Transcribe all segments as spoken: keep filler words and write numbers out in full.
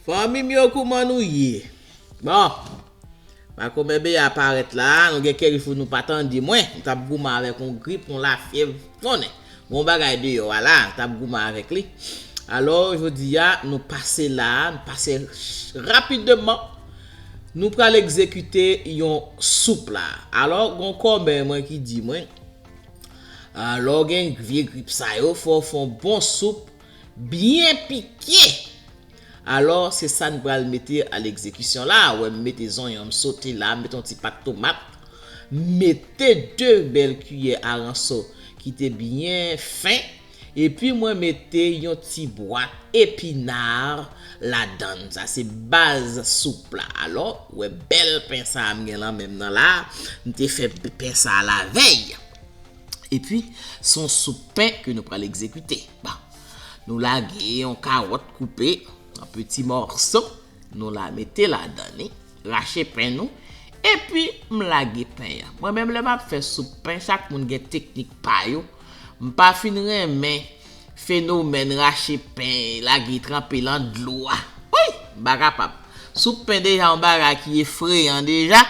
Fanmi m yo, kouman nou ye? Bon, makomè Beya parèt la, nou gen kèk jou nou pa tande mwen, m t ap goumen avèk yon grip, yon lafyèv, konnen. Yon bagay deyò a la, m t ap goumen avèk li. Alò, jodi a, nou pase la, nou pase rapideman. Nou pral egzekite yon soup la. Alò, gon kòmè mwen ki di mwen, alò, gen vye grip sa yo, fò w fè yon bon soup byen pike. Alò, se sa n pral mete a legzekisyon la. Ou wè, m mete zonyon m sote la, m mete yon ti pat tomat, m mete de bèl kiyè aransò ki te byen fen, epi mwen mete yon ti bwat epina ladann. Sa se baz soup la. Alò, ou wè bèl pen sa a m gen lan men m nan la, m te fè pen sa a lavèy. Epi, se yon soup pen ke nou pral egzekite. Bon, nou lage yon kawòt koupe an peti mòso, nou la mete ladan li, rache pen nou, epi m lage pen an. Mwen menm, lè m ap fè soup pen, chak moun gen teknik pa yo. M pa fin renmen fenomèn rache pen, lage tranpe lan dlo a. Wi, m pa kapab. Soup pen deja yon bagay ki efreyan deja.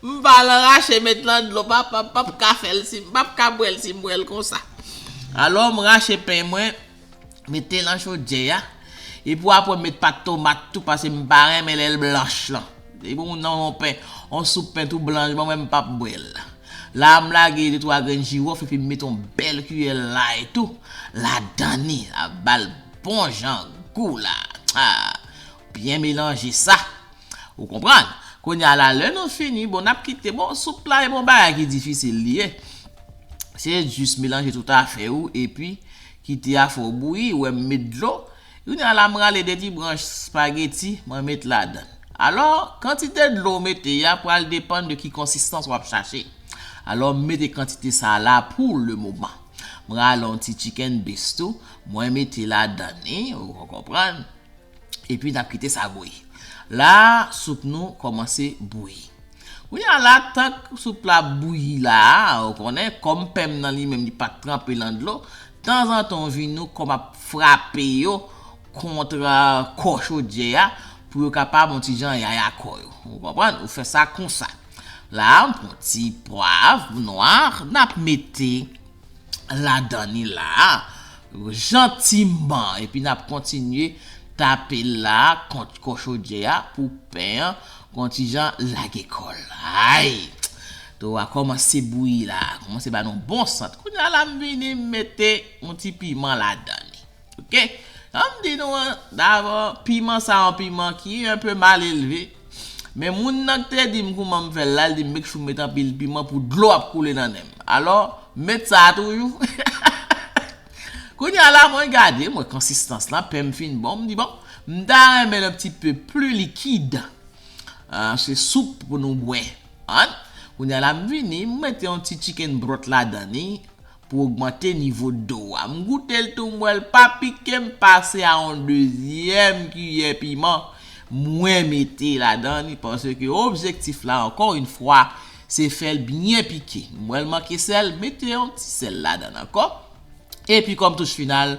M pa lan rache met lan dlo, papa, m p ap ka fè l si, m p ap ka bwè l si m bwè l konsa. Alò, m rache pen mwen, mete lan chodyè a. Epi apre, m met pat tomat tou, paske m pa renmen lè l blanch lan. Depi moun nan yon pen, yon soup pen tou blanch, bon, mwen, m p ap bwè l. La, m lage de twa grenn jiwòf, epi m mete yon bèl kiyè lay tou ladan li. L ap ba l bon jan gou la. Ah, byen melanje sa. Ou konprann? Kounye a la, lè nou fini, bon, n ap kite. Bon, soup la, e bon bagay ki difisil li ye. Se jis melanje tout afè ou, epi kite afè w bouyi, ou wè m met dlo. Kounye a la, m rale de ti branch espageti, mwen met ladan. Alò, kantite dlo w mete a pral depann de ki konsistans w ap chache. Alò, m mete kantite sa a la pou le moman. M rale yon ti chicken base tou, mwen mete ladan li, ou konprann. Epi n ap kite sa bouyi. La, soup nou kòmanse bouyi. Kounye a la, tank soup la bouyi la, ou konnen, kòm pen m nan li menm, li pa t tranpe lan dlo, tanzantan w vin ou kòm ap frape yo kont kò chodyè a, pou yo kapab yon ti jan yaya kò yo. Ou konprann? Ou fè sa konsa. La, m pran ti pwav nwa, n ap mete ladan li la, jantiman, epi n ap kontinye tape l la kont kò chodyè a pou pen an gon ti jan lage kò l. Ay! Dlo a kòmanse bouyi la, kòmanse ba nou bon sant. Kounye a la, m vini, m mete yon ti piman ladan li. Oke? An m di nou an, dabò, piman sa yon piman ki un peu mal élevé. Men moun nan ki te di m kouman m fè l la, l di m make sure m met anpil piman pou dlo ap koule nan nen m. Alò, m met sa a toujou. Kounye a la, mwen gade, mwen konsistans lan, pen m fin bon, m di, bon, m ta renmen l un petit peu plus liquide. Ah, se soup pou nou bwè. An? Kounye a la, m vini, m mete yon ti chicken broth ladan li pou ogmante nivo dlo a. M goute l tou, m wè l pa pike, m pase a yon dezyèm kiyè piman, mwen mete ladan li, paske objektif la, encore une fois, se fè l byen pike. M wè l manke sèl, mete yon ti sèl ladan l ankò. Epi, kòm touch final,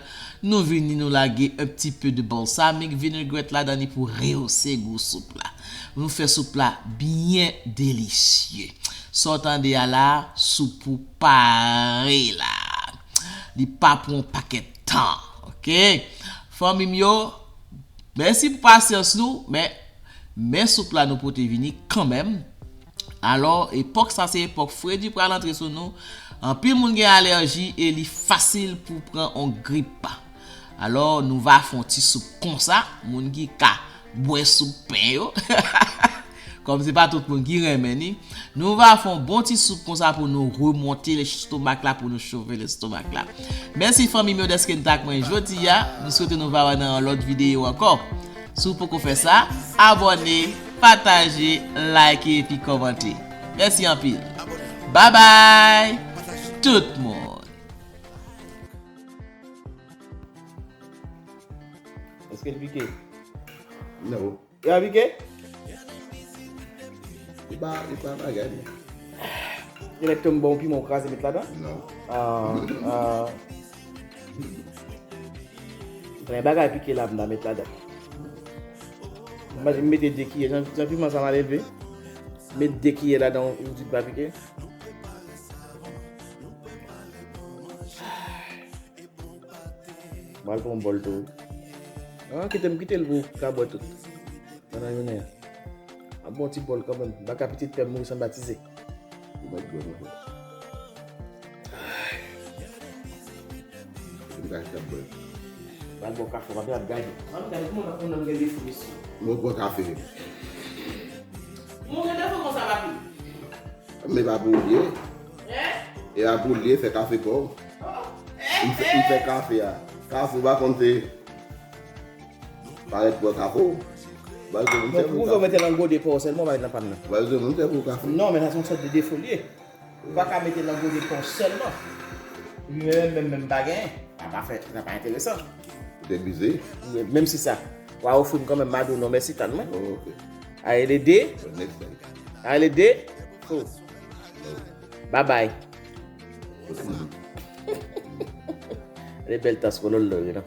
nou vini, nou lage un petit peu de balsamic vinaigrette ladan li pou rehausse gou soup la. Nou fè soup la byen delisye. Sa w tande a la, soup ou pare la. Li pa pran yon pakèt tan, oke? Fanmi m yo, mèsi pou pasyans nou, men, men soup la nou pote vini kanmenm. Alò, epòk sa se epòk fredi pral antre sou nou. Anpil moun gen alèji e li fasil pou pran on grip. Alò, nou va fè on ti soup konsa, moun ki ka bwè soup pen yo. Kòm se pa tout moun ki renmen li, nou va fè on bon ti soup konsa pou nou remonte lestomak la, pou nou chofe lestomak la. Mèsi fanmi m yo dèske n t ak mwen jodi a. M swete nou va wè nan yon lòt videyo ankò. Si w poko fè sa, abòne, pataje, like epi kòmante. Mèsi anpil. Babay tout moun. Èske l pike? Non. Yo pike? Li pa, li pa bagay, men. Yo mèt tonm bon piman ou kraze met ladan? Non. Ah, ah. Gen bagay pike la m ta met ladan. Imajine m mete de kiyè, jan, jan piman sa mal elve. Met de kiyè ladan, yon ti pa pike. M al pran yon bòl tou. Ah, kite m kite l pou w ka bwè tout. Pandan jounen an. Ap bon ti bòl kanmenm. Baka pitit pè m mouri san batize. Ou mèt bwè, monchè. Ou mèt bwè. Pral bwè kafe, w ap gade. W ap gade kòman w ap pran nan gen defo, mesye. Mwen bwè kafe. Mwen gen defo konsa, papi. Men pa pou ou li ye. Hein? E pa pou ou li ye, fè kafe pa w. M fè, m fè kafe a. Kafe w pa konn se parèt bwè kafe w. Ba yo moun fè pou kafe. Ou mete nan gode pa w sèlman, ou pa met nan pa m nan. Ba yo moun fè pou kafe. Non, men sa se yon sòt de defo li ye. Ou pa ka mete nan gode pa w sèlman. Menm, menm, menm pa genyen. Sa pa fè, sa pa enteresan. Ou te bize. Menm si sa. W a ofri m kanmenm Mado non, mèsi tan mwen. Oh, ok. Aye lede. Next time. Aye lede. Oh. Bye bye. Kote moun? Lè bèl tas kololo, you know.